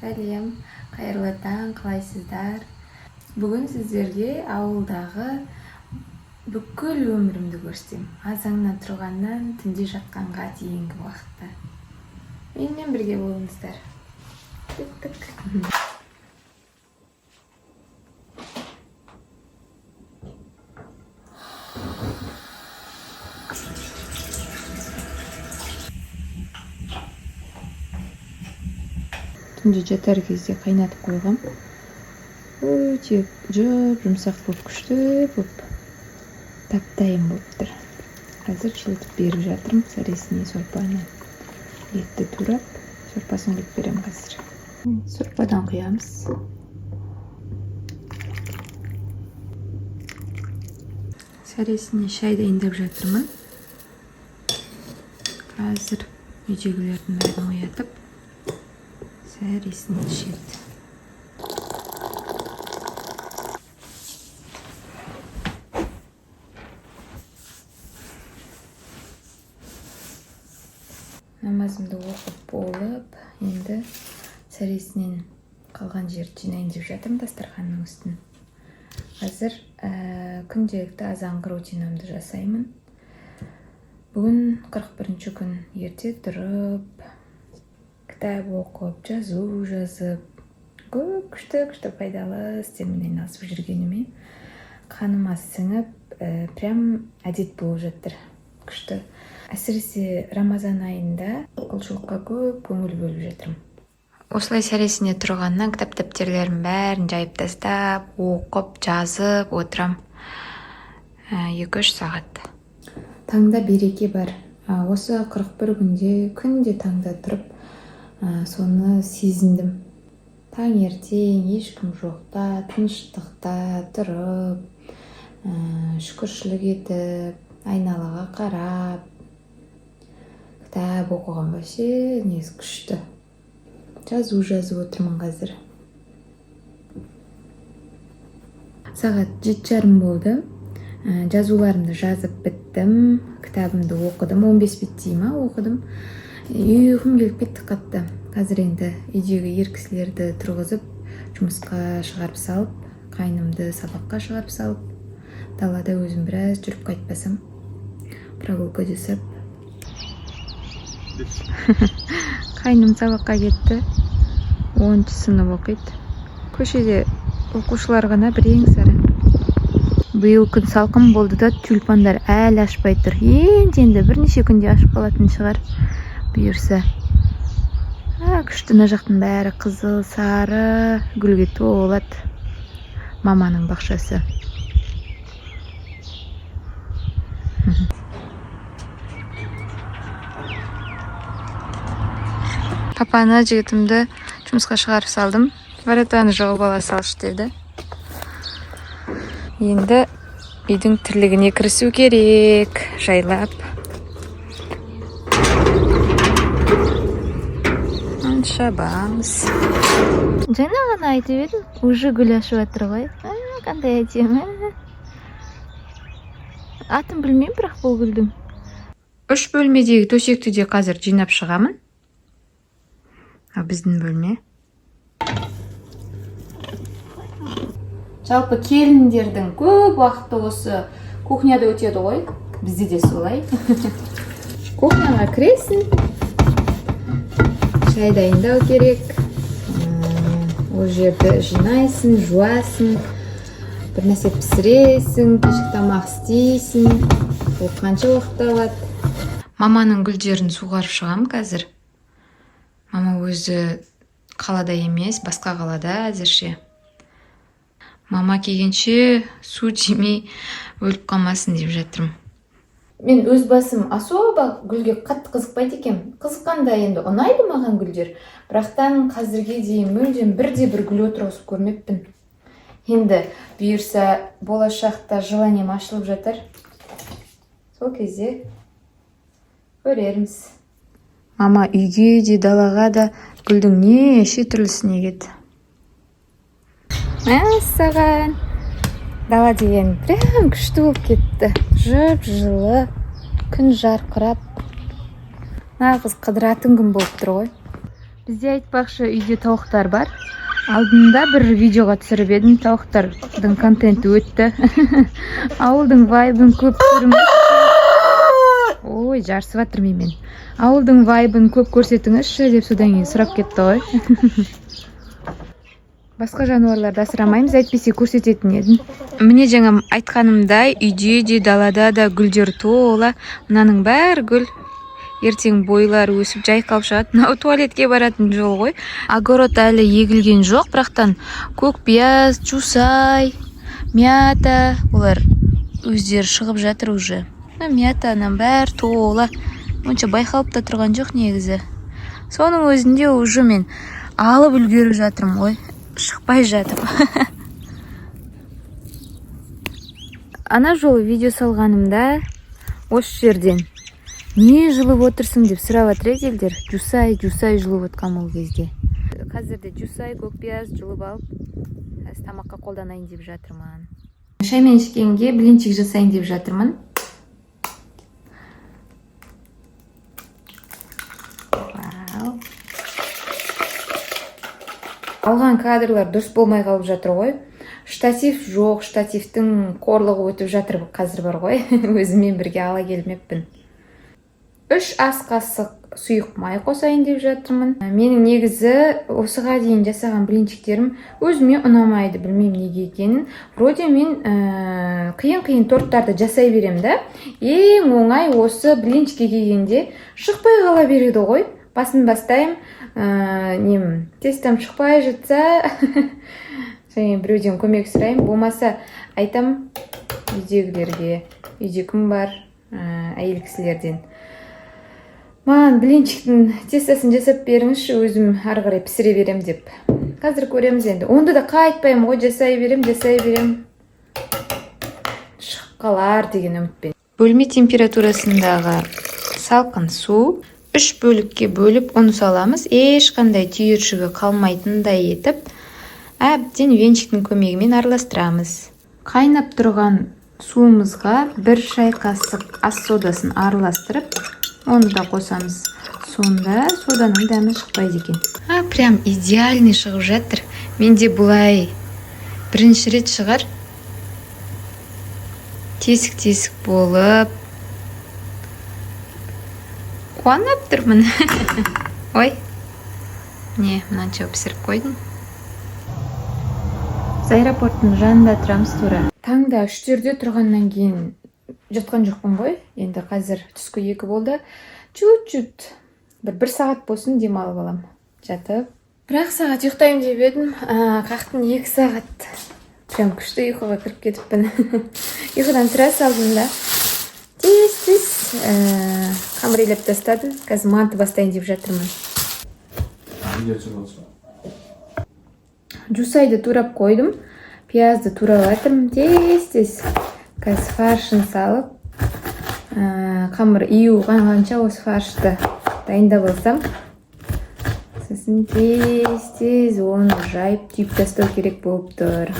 Сәлем, қайырлы таң, қалайсыздар? Бүгін сіздерге ауылдағы бүкіл өмірімді көрсетемін. Азаннан тұрғаннан түнде жатқанға дейінгі уақытта. Менімен бірге болыңыздар. Кеттік. Түнде жатар кезде қайнатып қойғам. Өте жұп-жұмсақ болып, күшті болып, тап-дайын болып тұр. Қазір жылытып беріп жатырмын сәресіне сорпаны. Етті турап, сорпасын құйып беремін қазір. Сорпадан құямыз. Сәресіне шай дайындап жатырмын. Қазір үйдегілердің бәрін оятып, сәресін ішеді. Намазымды оқып болып, енді сәресінен қалған жерді жинайын деп жатырмын, дастарханның үстін. Қазір күнделікті азанғы рутинамды жасаймын. Бүгін 41 күн, ерте тұрып, кітап оқып, жазу жазып, көп күшті-күшті пайдалы істермен айналысып жүргеніме қаныма сіңіп, прям әдет болып жатыр. Күшті. Әсіресе Рамазан айында құлшылыққа көп көңіл бөліп жатырмын. Осылай сәресіне тұрғаннан кітап дәптерлерін бәрін жайып тастап, оқып, жазып отырам. 2-3 сағат. Таңда береке бар. Осы 41 күнде күнде таңда тұрып, соны сезіндім. Таңертең ешкім жоқта, тыныштықта тұрып, шүкіршілік етіп, айналаға қарап, кітап оқыған вообще негізі күшті. Жазу жазып отырмын қазір. Сағат 7:30 болды. Жазуларымды жазып біттім, кітабымды оқыдым, 15 беттей ма оқыдым. Ұйқым келіп кетті қатты. Қазір енді үйдегі ер кісілерді тұрғызып, жұмысқа шығарып салып, қайнымды сабаққа шығарып салып, далада өзім біраз жүріп қайтпасам, прогулка жасап. Қайным сабаққа кетті. 10 сынып оқиды. Көшеде оқушылар ғана бірең сарың. Биыл күн салқын болды да, тюльпандар әлі ашпай тұр. Енді бірнеше күнде ашып қалатын шығар, бұйырса. Күшті, мына жақтың бәрі қызыл, сары гүлге толады. Маманың бақшасы. Папаны, жігітімді жұмысқа шығарып салдым. Воротаны жауып ала салшы деді. Енді үйдің тірлігіне кірісу керек, жайлап. Шабамыз. Жаңа ғана айтып едім, уже гүл ашып жатыр ғой. Қандай әдемі. Атын білмеймін, бірақ бұл гүлдің. 3 бөлмедегі төсекті де қазір жинап шығамын. А біздің бөлме. Жалпы келіндердің көп уақыты осы кухняда өтеді ғой. Бізде де солай. Кухняға кіресің, шай дайындау керек. Ол жерді жинайсың, жуасың, бір нәрсе пісіресің, кешкі тамақ істейсің. Ол қанша уақыт алады? Маманың гүлдерін суғарып шығамын қазір. Мама өзі қалада емес, басқа қалада әзірше. Мама келгенше су тимей өліп қалмасын деп жатырмын. Мен өз басым особо гүлге қатты қызықпайды екенмін. Қызыққанда енді ұнайды маған гүлдер. Бірақтан қазірге дейін мүлдем бірде-бір гүл отырғызып көрмеппін. Енді бұйырса болашақта желанием ашылып жатар. Сол кезде көрерміз. Мама үйге де, далаға да гүлдің неше түрлісін егеді. Мәссаған! Дала деген прям күшті болып кетті. Жып-жылы, күн жарқырап. Нағыз қыдыратын күн болып тұр ғой. Бізде, айтпақшы, үйде тауықтар бар. Алдында бір видеоға түсіріп едім, тауықтардың контенті өтті. Ауылдың вайбын көп түсіріңізші. Ой, жарысып жатыр менімен. Ауылдың вайбын көп көрсетіңізші деп, содан кейін сұрап кетті ғой. Басқа жануарларды асырамаймыз, әйтпесе көрсететін едім. Міне, жаңа айтқанымдай, үйде де, далада да гүлдер тола. Мынаның бәрі гүл. Ертең бойлары өсіп, жайқалып шығады. Мынау туалетке баратын жол ғой. Огород әлі егілген жоқ, бірақтан көк пияз, жусай, мята, олар өздері шығып жатыр уже. Мына мятаның бәрі тола, онша байқалып та тұрған жоқ негізі. Соның өзінде уже мен алып үлгеріп жатырмын ғой, шықпай жатып. Ана жолы видео салғанымда осы жерден не жұлып отырсың деп сұрап жатыр еді елдер. Жусай, жусай жұлып отқанмын ол кезде. Қазір де жусай, көк пияз жұлып алып, қазір тамаққа қолданайын деп жатырмын. Шаймен ішкенге блинчик жасайын деп жатырмын. Вау. Алған кадрлар дұрыс болмай қалып жатыр ғой. Штатив жоқ, штативтің қорлығы өтіп жатыр қазір бар ғой. Өзіммен бірге ала келмеппін. 3 ас қасық сұйық май қосайын деп жатырмын. Менің негізі осыға дейін жасаған блинчиктерім өзіме ұнамайды, білмеймін неге екенін. Вроде мен қиын-қиын торттарды жасай берем да. Ең оңай осы блинчикке келгенде шықпай қала береді ғой. Басын бастаймын, нем, тестом шықпай жатса, және біреуден көмек сұраймын. Болмаса айтам үйдегілерге, үйде кім бар, әйел кісілерден. Маған блинчиктің тестосын жасап беріңізші, өзім ары қарай пісіре берем деп. Қазір көреміз енді. Онда да қайтпаймын ғой, жасай берем, жасай берем. Шығып қалар деген үмітпен. Бөлме температурасындағы салқын су, 3 бөлікке бөліп ұн саламыз. Ешқандай түйіршігі қалмайтындай етіп, әбден венчиктің көмегімен араластырамыз. Қайнап тұрған суымызға 1 шай қасық ас содасын араластырып, оны да қосамыз. Сонда соданың дәмі шықпайды екен. А, прям идеальный шығып жатыр. Менде бұлай бірінші рет шығар. Тесік-тесік болып. Қуанып тұрмын. Ой. Не, мынанша пісіріп қойдым. Біз аэропорттың жанында тұрамыз тура. Таңда 3-терде тұрғаннан кейін жатқан жоқпын ғой. Енді қазір түскі 2 болды. Чуть-чуть бір сағат болсын демалып алам. Жатып. 1 сағат ұйықтаймын деп едім. Қақтың 2 сағат. Прям күшті ұйқыға кіріп кетіппін. Ұйқыдан тұра салдым да. Тез-тез қамыр илеп тастадым. Қазір манты бастайын деп жатырмын. Видео түсіріп отырсың ба? Жусайды турап қойдым. Пиязды турап жатырмын. Тез-тез. Қазір фаршын салып, қамыр ию қанғанша осы фаршты дайындап алсам, сосын тез-тез оны жайып, түйіп тастау керек болып тұр.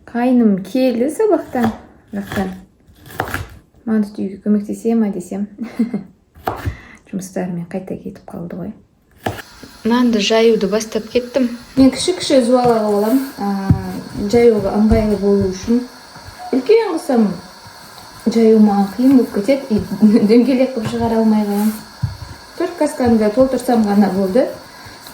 Қайным келді сабақтан, бірақтан манты түюге көмектесе ма десем, жұмыстарымен қайта кетіп қалды ғой. Нанды жаюды бастап кеттім. Мен кіші-кіші зуала қылып аламын, жаюға ыңғайлы болу үшін. Үлкен қылсам, жаю маған қиын болып кетеді, и дөңгелек қылып шығара алмай қаламын. 4 касканы да толтырсам ғана болды.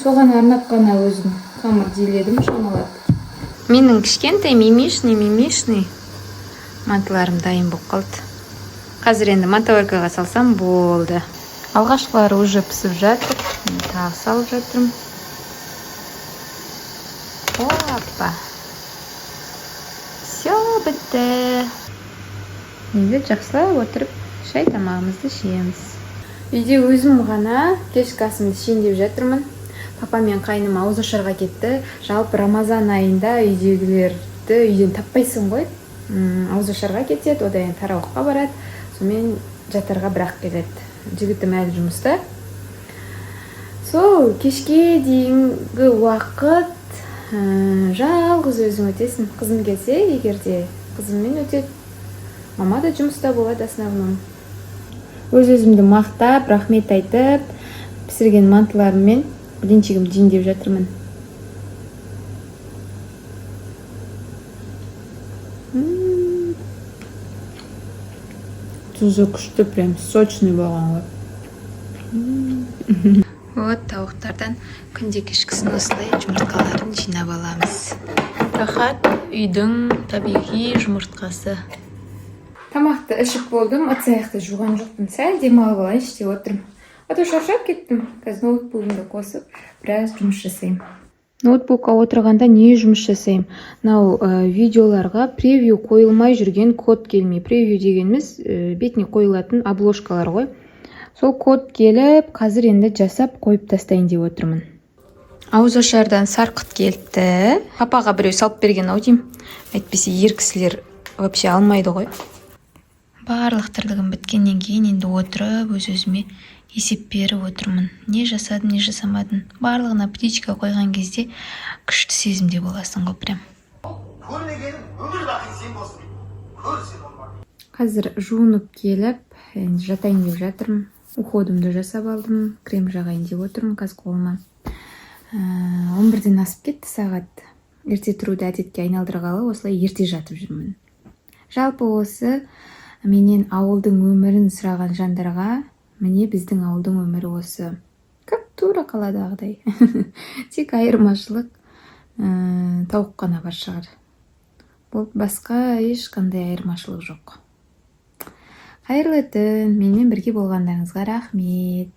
Соған арнап қана өзім қамыр деледім шамалап. Менің кішкентай мимишный мимишный мантыларым дайын болып қалды. Қазір енді мантоваркаға салсам болды. Алғашқылары уже пісіп жатыр. Мен тағы салып жатырмын. Опа. Все, бітті. Енді жақсылап отырып шай тамағымызды ішеміз. Үйде өзім ғана кешкі асымды ішейін деп жатырмын. Папа мен қайным ауызашарға кетті. Жалпы Рамазан айында үйдегілерді үйден таппайсың ғой. Ауызашарға кетеді, одан кейін тарауыққа барады. Сонымен жатарға бірақ келеді. Жігітім әлі жұмыста. Сол кешке дейінгі уақыт жалғыз өзің өтесің. Қызым келсе, егер де қызыммен өтеді. Мама да жұмыста болады основном. Өз өзімді мақтап, рахмет айтып, пісірген тамағымды ішіп, Пісірген мантыларыммен блинчигімді жейін деп жатырмын. Тұзы күшті, прям сочный болған ғой. Вот тауықтардан күнде кешкісін осылай жұмыртқаларын жинап аламыз. Рахат үйдің табиғи жұмыртқасы. Тамақты ішіп болдым, ыдыс аяқты жуған жоқпын. Сәл демалып алайыншы деп отырмын, а то шаршап кеттім. Қазір ноутбугымды қосып, біраз жұмыс жасаймын. Ноутбукқа отырғанда не жұмыс жасаймын? Мынау видеоларға превью қойылмай жүрген, код келмей. Превью дегеніміз бетіне қойылатын обложкалар ғой. Сол код келіп, қазір енді жасап қойып тастайын деп отырмын. Ауызашардан сарқыт келіпті. Папаға біреу салып берген ау деймін, әйтпесе ер кісілер вообще алмайды ғой. Барлық тірлігім біткеннен кейін енді отырып, өз өзіме есеп беріп отырмын: не жасадым, не жасамадым. Барлығына птичка қойған кезде күшті сезімде боласың ғой прям. Көрмегенің өмір бақи сен болсын дейді, көр сен оны. Қазір жуынып келіп, енді жатайын деп жатырмын. Уходымды жасап алдым, крем жағайын деп отырмын қазір қолыма. 11-ден асып кетті сағат. Ерте тұруды әдетке айналдырғалы осылай ерте жатып жүрмін. Жалпы, осы менен ауылдың өмірін сұраған жандарға, міне, біздің ауылдың өмірі осы, как тура қаладағыдай, тек айырмашылық тауық қана бар шығар болды, басқа ешқандай айырмашылық жоқ. Қайырлы түн! Менімен бірге болғандарыңызға рахмет.